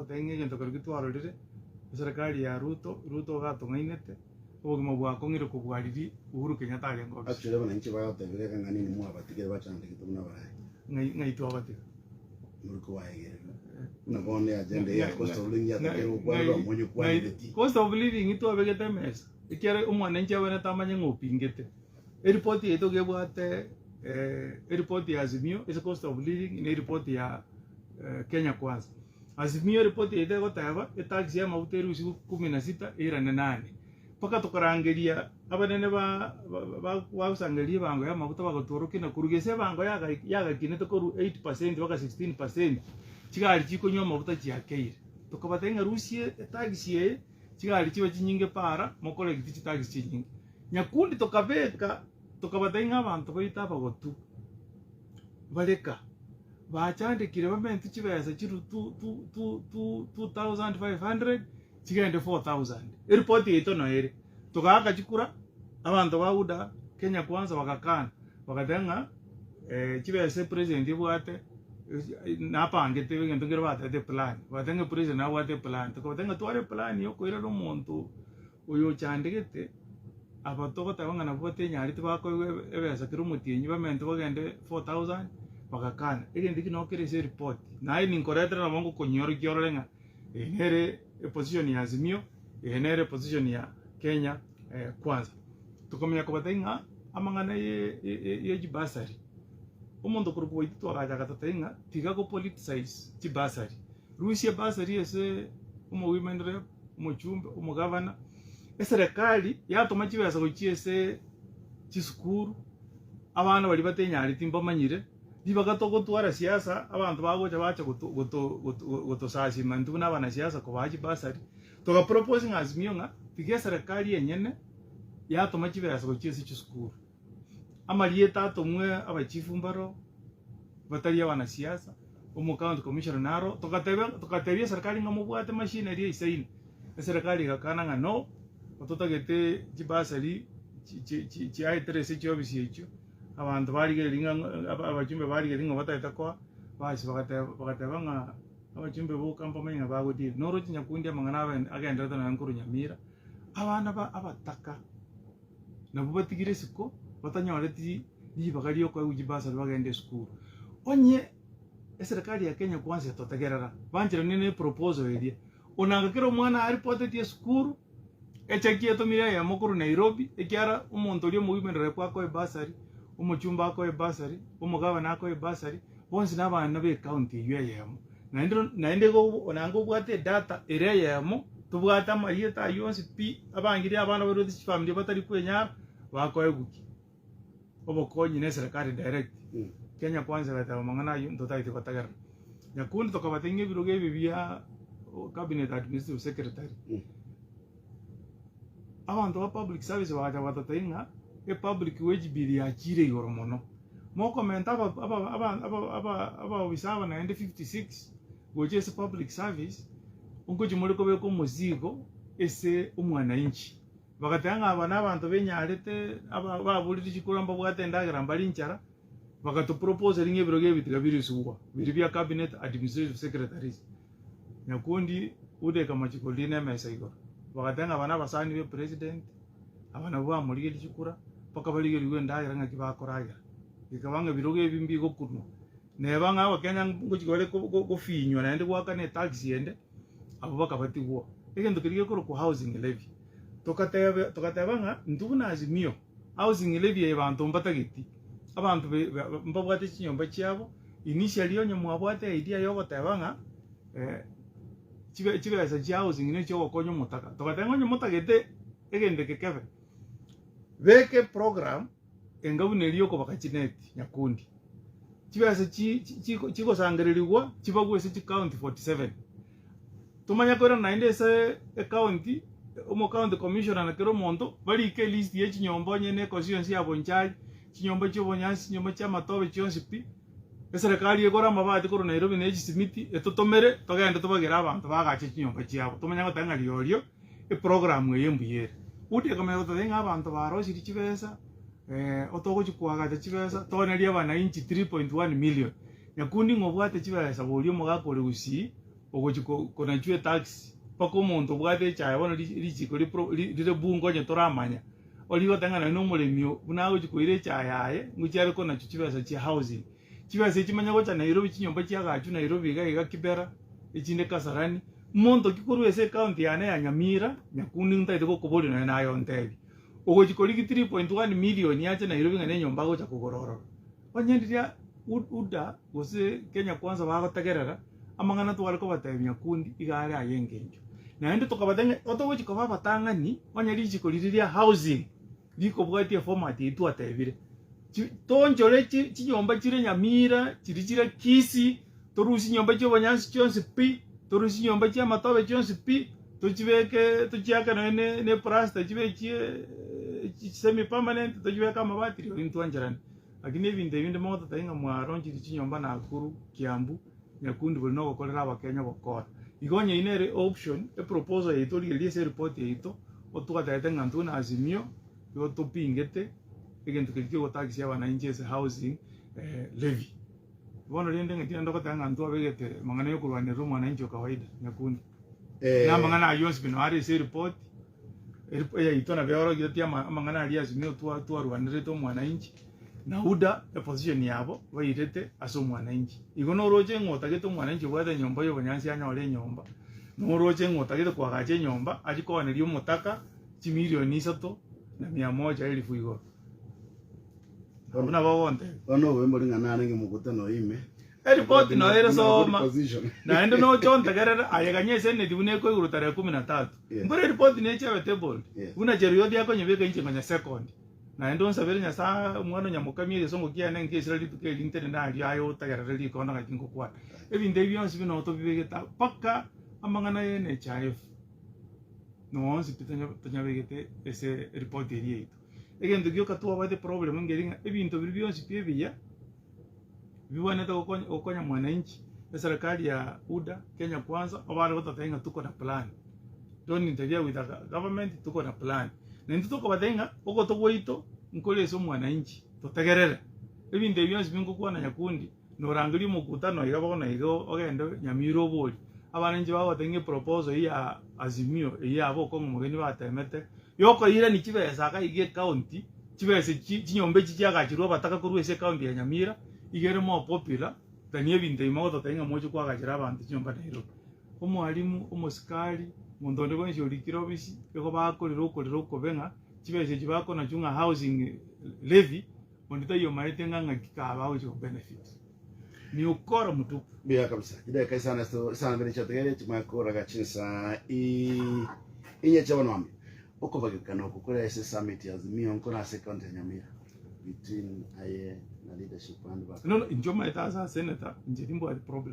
Goteba ng'a egento keria twarorire, eserekari ya Ruto, Ruto iga atong'ainete, obogima bwakong'ire kobua riria Uhuru Kenyatta arenge ofisi. Actually abananchi bagotebire iga ng'a nini mwabatigire bachandegete buna abarai. Ng'ai ng'ai twabatiga? Muri kobaegerera. Buna bono eagenda eye ya cost of living yatakeire gokwanera omonye okwanereti. Cost of living twabegete emesa, ekiagera omwananchi abwenerete amanye ng'a opingete. Eripoti yaito iga ebwate eripoti ya Azimio ase cost of living na eripoti ya Kenya Kwanza. Azimio eripoti yaito egoteba etax ya amaguta erusigwe kumi na sita eirane nane. Mpaka tokarangeria abanene ba bagosangereria ebango ya amaguta bagatworokia na korwa gese ebango yagakinete korwa 8% mpaka 16% chigari chikonywa amaguta chiakeire. Tokabatebia ng'a rusia etax eye chigari chibe chinyinge para mokoregiti chitax chinyinge. Nyakundi tokabeka tokabatebia ng'a abanto baito abagotu bareka bachandekire bamentwe chibesa chiru 2500 chigende 4000 eripoti yaito noyo ere. Togaaka chikura abanto ba UDA Kenya Kwanza bagakana bagateba ng'a chibesa epresident ebwate napangete egento nkere batebete eplan bagateba ng'a epresident nabwate eplan tokabatebia ng'a tware eplan ya okoirera omonto Oyo ochandegete, aba togoteba ng'a nabwo batenyareti bakoegwa ebesa kera omotienyi bamente bagende 4000 bagakana. Egento ekio nabo kere ase eripoti. Naye ninkoretera nabo ngokonyiorokia orore ng'a eye nere eposition ya Azimio, eye nere eposition ya Kenya Kwanza. Tokamanya kobatebia ng'a amang'ana ye chibasari, omonto korwa kwaito twagacha agatotebia ng'a tiga go politicize chibasari, rusia ebasari ase omowomen rep. omochumbe, omogavana, eserekari yatoma chibesa gochia ase chisukuru, abana baria batenyareti mbamanyire, ribaga togotwara siasa abanto bagocha bacha goto goto goto gotosasima intwe buna abanasiasa kobaa chibasari, toga propose ng'a azimio ng'a tiga eserekari enyene yatoma chibesa gochia ase chisukuru. Amarieta atomwe abachifu mbaro batari abanasiasa, omocounty commissioner naro, togateba togatebia eserikari ng'a mobwate machinery eisaine, eserikari egakana ng'a no, totagete chibasari chi chi chi chiaetere ase chiofisi echio, abanto barigereria ng'a aba abachumbe barigereria ng'a batagete koa, basi bagateba bagateba ng'a abachumbe boka mbamanye ng'a bagodeal. Noroche nyakundi amang'ana abe agenderete nonya nkorwa Nyamira, abana ba abataka. Nabwo batigire isiko batanyoreti ribaga riokoegwa chibasari bagende esukuru. Onye eserekari ya Kenya kwanza yatotegerera, bancheranie ne eproposal eria, onanga kera omwana aripotetie esukuru, echeki etomire eyemo korwa Nairobi, ekiara omonto oria omogima rep akoe ebasari, omochumba akoe ebasari, omogavana akoe ebasari, bonsi na abana ba ecounty eywo eyemo. Naende naende igo onanga obwate edata ere eyemo, tobwate amarieta aywo onsi pi, abangire abana barwete chifamilia batari kwenyara, bakoegwa ki? Obokonyi na eserekari direct. Kenya kwanza egateba amang'ana aywo ntotagete gotegerera. Nyakundi tokabatebia ng'a ebirogo ebi bia cabinet administrative secretary, abanto ba public service bagacha bagatotebia ng'a epublic wage bill yachire igoro mono. Mokomenta abaofisa aba naende 56 gocha ase public service, ngochia more kobeka omosigo ase omwananchi. Bagateba ng'a aba nabanto benyarete baborire chikura mbabwate endagera mbare inchara, bagato propose ng'a ebirogo ebi tiga birusugwa, biria bia cabinet administrative secretaries. Nyakundi Ude Kamachiko rina emesa igoro. Bagateba ng'a aba nabasani be president. Aba nabwo bamorigerie chikura, mpaka barigerigwe endagera ng'aki bakoragera. Gekaba ng'a ebirogo ebi mbigokunwa. Neba ng'a abakenya ngochia bare gofinywa naende goakana etax ende, abwo bakabatigwa. Egento keria gekorokwa housing levy, togateba togateba ng'a intwe buna Azimio, housing levy eye banto mbatageti, abanto mbabwate chinyomba chiabo, initially onye mwabwate idea ya ogoteba ng'a chibe chibesa chia housing ne chiogokonya omotaka, togateba ng'a onye motagete egento eke kebe, beka eprogram enga buna eria yokobaka chineti nyakundi, chibesa chi chi chigosangererigwa chibagwe ase chicounty 47, tomanye koirana naende ase ecounty, omocounty commissioner na kera omonto, barike elist ya echinyomba onye na econstituency ya Bonchari, chinyomba chia obonyansi, chinyomba chia amatobe chionsi pi. Eserekari egore amabati korwa Nairobi ne chisimiti etotomere togende tobagere abanto bagache chinyomba chiabo tomanye goteba ng'a riorio eprogram eye mbuya ere. Undi ekamanya gototebia ng'a abanto barosirie chibesa otogochi koagacha chibesa toonerie abanainchi 3.1 million. Nyakundi ng'a obwate chibesa boria omogaka ore gusii. ogochi ko konachwa etax mpaka omonto obwate echae bono ri richiko ripro ri rire bunge onye toramanya, oria goteba ng'a nonye na omoremi oo buna agochi koira echae yaye, ngochi are konachwa chibesa chia housing. Chibesa echi manya gocha Nairobi chinyomba chiagachwa Nairobi iga iga Kibera, echinde Kasarani, monto ki korwa ase ecounty yane ya Nyamira, Nyakundi ntagete gokoboria nonye naye ontebi, ogochi korigia 3.1 million ache Nairobi ng'a nenyomba agocha kogora ororo. Onye riria UDA gose Kenya Kwanza bagotegerera, amang'ana tware kobatebia Nyakundi iga are aye engencho. Naende tokabatebia ng'a otogochi koba abatang'ani onye richiko riria ria housing rikobwatia eformat eyio twatebire. Toonchore chinyomba chire Nyamira, chiria chire Kisii, torusie chinyomba chia obonyansi chionsi pi, torusie chinyomba chia amatobe chionsi pi, tochibeke tochiake nonya ne eplasta chibe chie semi permanent, tochibeke amabati rirorio ntwancherane. Lakini ebinto ebi ndimo gototebia ng'a mwaronchirie chinyomba Nakuru, Kiambu, Nyakundi bori nogokorera abakenya ogokora. Igo onye eyio nere option, eproposal yaito origererie ase eripoti yaito, otwatebete ng'a intwe buna Azimio, igo topingete egento keria kiogotakisia abananchi ase housing levy. Bono rende ng'aki naende ogoteba ng'a intwe abegete amang'ana ya okorwanerera omwananchi o kawaida, Nyakundi. Na amang'ana ayio onsi pi naro ase eripoti, eyaito nabo eorogetie amang'ana aria Azimio twarwanerete omwananchi, na UDA eposition yabo bairete ase omwananchi. Igo noroche ng'a otagete omwananchi obwate enyomba ya obonyansi anyore enyomba, noroche ng'a otagete koagacha enyomba achie kooneria omotaka chimilioni isato na mia moja elifu igoro. Abwo nabo ogontebia. Bono obobe mbori ng'a narenge mokutano oyo ime. Eripoti noyo ere Buna good soma, position. naende noche ontegerere aye ganya eseneti buna ekoigurwa tarehe kumi na tatu. Yes. Mbore eripoti neche ebe tabled, Yes. buna Cheruiyot akonyebeka inche ngonya second. Naende onsabere Nyasae omwana o Nyamokamia egesongo kiane ngesira rituko eri ntenene aria aye otegerere rikondo ng'aki ngokwana. Ebinto ebi bionsi buna otobibegete aa mpaka amang'ana ya NHIF nonsi pi tonyabegete ase eripoti eria yaito. Egento gioka twabwate eproblem nkeri ng'a ebinto biria bionsi pi ebiya bibwenerete gokonya mwananchi, eserekari ya UDA, Kenya Kwanza, obare gototebia ng'a tuko na plan, don't interfere with the government tuko na plan. Na intwe tokobatebia ng'a ogoto gwaito nkore ase omwananchi, totegerere. Ebinto ebi bionsi bingokwana nyakundi, norangerie omokutano iga bono iga ogende Nyamira oborie, abananchi bagotebia ng'a eproposal eyio ya Azimio eyio ya Bokong'u Mogeni batemete, yokoirania chibesa iga iga ecounty, chibesa echi chinyomba echi chiagachirwe abataka korwa ase ecounty ya Nyamira, iga ere more popular than ebinto ebi mogototebia ng'a moche koagachera abanto chinyomba Nairobi. Omwalimu, omosikari, monto onde bwensi orikire obisi, igo bakorera okorera okobe ng'a chibesa echi bakonachwa ng'a housing levy, onde taiyo omanyete ng'a ng'aki kaba agochi go benefit. Ni ukora mutupu. Buya kabisa. Chidakika isano ase isano mbere chiatigere chimanye koraga chinsa inye chia bono mambia. Okobagekana oko kore ase summit ya Azimio nkore ase county ya Nyamira between aye na leadership and No, no, inche omanyete ase a senator, inche timbwati problem.